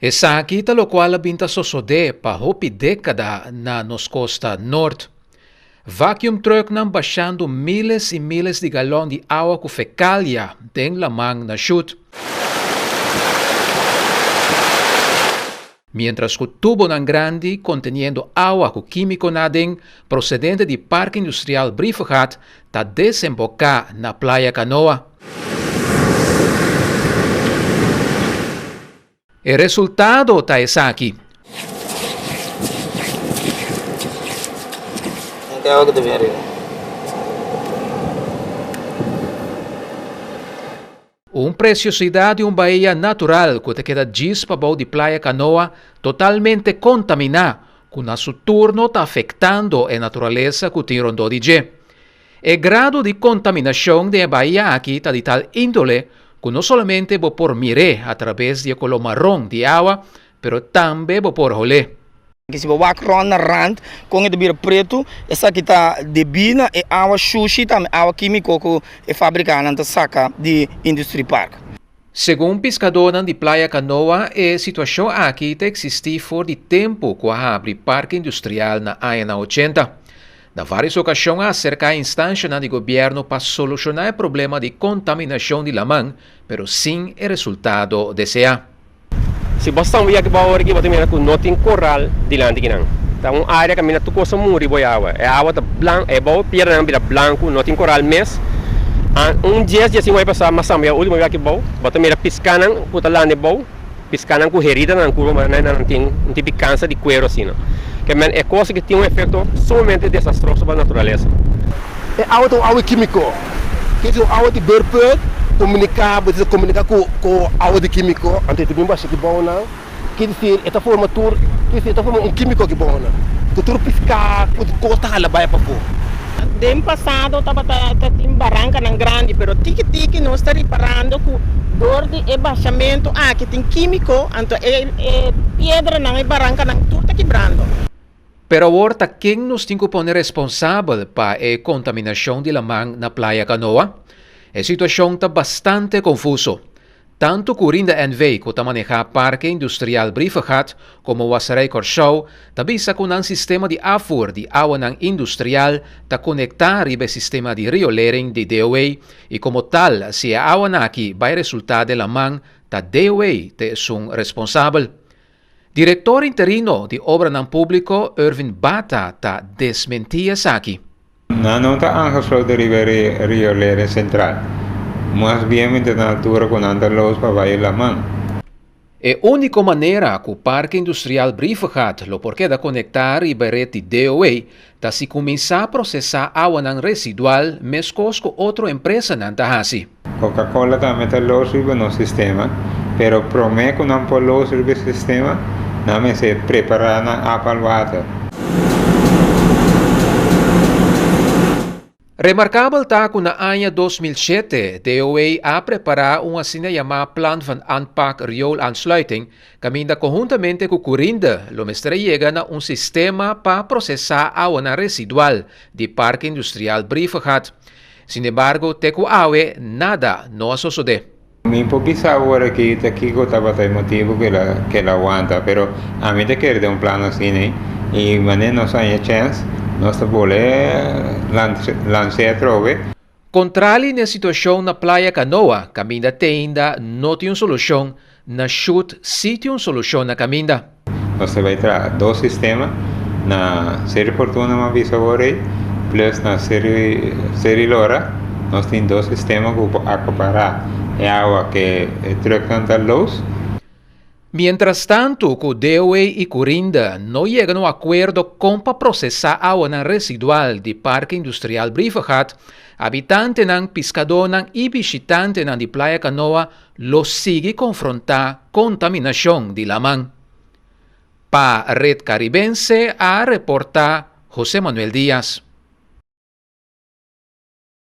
Esaki ta lokual a bin ta sosodé pa hopi dékada na nos kosta nort. Vacuum trucknan bashando miles i miles di galòn di awa ku fekalia den laman na Shut. Miéntras ku tubonan grandi konteniendo awa ku kímikonan aden prosedente di Parke Industrial Brievengat ta desemboká na Playa Kanoa. E resultado ta esaki. Un preciosidad di un bahia natural cu ta keda djis pabou di Playa Canoa totalmente contamina cu na su turno ta afectando e naturalesa cu tin rondó di dje. E grado di contaminacion den e bahia aki ta di tal indole cu no solamente bo por mir'é a traves di e color maron di e awa, pero tambe bo por hol'é. Si bo wak rond na rand kon e ta bira pretu, esaki ta debí na e awa shushi tambe awa kímiko ku e fabrikanan ta saka di Industrie Park. Segun piskadónan di Playa Kanoa e situashon aki ta eksistí for di tempu ku a habri Parke Industrial na añanan ochenta. Na vários okashon a aserká instanshanan di gobièrnu pa solushoná e problema di kontaminashon di laman, pero sin e resultado deseá. Si bo stan wia bo awor aki bo ta mira ku no tin koral dilanti kinan. Ta un área kaminda tur kos a muri bo e awa. E awa ta blan, e bou piernanan bira blanku, no tin koral mes. Un dies dies sin pasá mas sambia último wia aki bou, bo ta mira piskanan ku ta landa e bou, piskanan ku herida na nan kurpa ma nan tin un tipi kansa di kuero asina. Ke men e kos aki tin un efekto sumamente desastroso pa naturalesa. E awa ta un awa kímiko. Ke si un awa di beurput komuniká, bo ta komuniká ku ku awa di kímiko, anto e ta bin basha ki bounan. Ke disir e ta forma tur, ke disir e ta forma un kímiko ki bounan, ku tur piská ku kos ta hala bai pafó. Den pasado tabata ta tin barankanan grandi, pero tiki tiki nos ta riparando ku dor di e bashamentu aki tin kímiko, anto e e piedranan, e barankanan tur ta kibrando. Pero awor ta ken nos tin ku pone responsabel pa e kontaminashon di laman na Playa Kanoa? E situashon ta bastante konfuso. Tantu Curinda NV. ku ta manehá Parke Industrial Brievengat komo Wasserij Kòrsou ta bisa ku nan sistema di afvoer di awanan industrial ta konektá riba e sistema di riolering di DOW i komo tal si e awanan aki bai resultá den laman ta DOW ta esun responsabel. Direktor interino di Obranan Públiko Irvin Bata ta desmentí esaki. Nan no ta aangesloten riba e riolering sentral. Mas bien mi ta na altura ku nan ta los pa bai e laman. E úniko manera ku Parke Industrial Brievengat lo por keda konektá riba e ret di DOW ta si kuminsá prosesá awanan residual meskos ku otro empresanan ta hasi. Coca-Cola tambe ta los riba nos sistema, pero prome cu nan por los riba e sistema, nan mester prepara nan afvalwater. Remarkabel ta ku na aña 2007 DOE a prepará un asina yamá Plan van Aanpak Rioolaansluiting kaminda konhuntamente ku Curinde lo mester a yega na un sistema pa prosesá awanan residual di Parke Industrial Brievengat. Sin embargo, te ku awe nada no a sosodé. Mi por bisa awor aki ta kiko tabata e motibu ku el a wanta, pero ami ta kere den un plan asina i manera nos haña chèns nos ta bole lans'é atrobe. Kontrali n'e situashon na Playa Kanoa, kaminda te ainda no tin un solushon, na Shut sí tin un solushon na kaminda. Nos ta bai traha dos sistema, na Seri Fortuna m'a bisa awor ei, plus na Seri Seri Lora nos tin dos sistema ku por akapará e awa ke e trùknan ta los. Mientras tantu ku DOE i Curinda no yega na un akuerdo kon pa prosesá awanan residual di Parke Industrial Brievengat, habitantenan, piskadónan i bishitantenan di Playa Kanoa lo sigui konfrontá kontaminashon di laman. Pa Red Caribense a reportá José Manuel Diaz.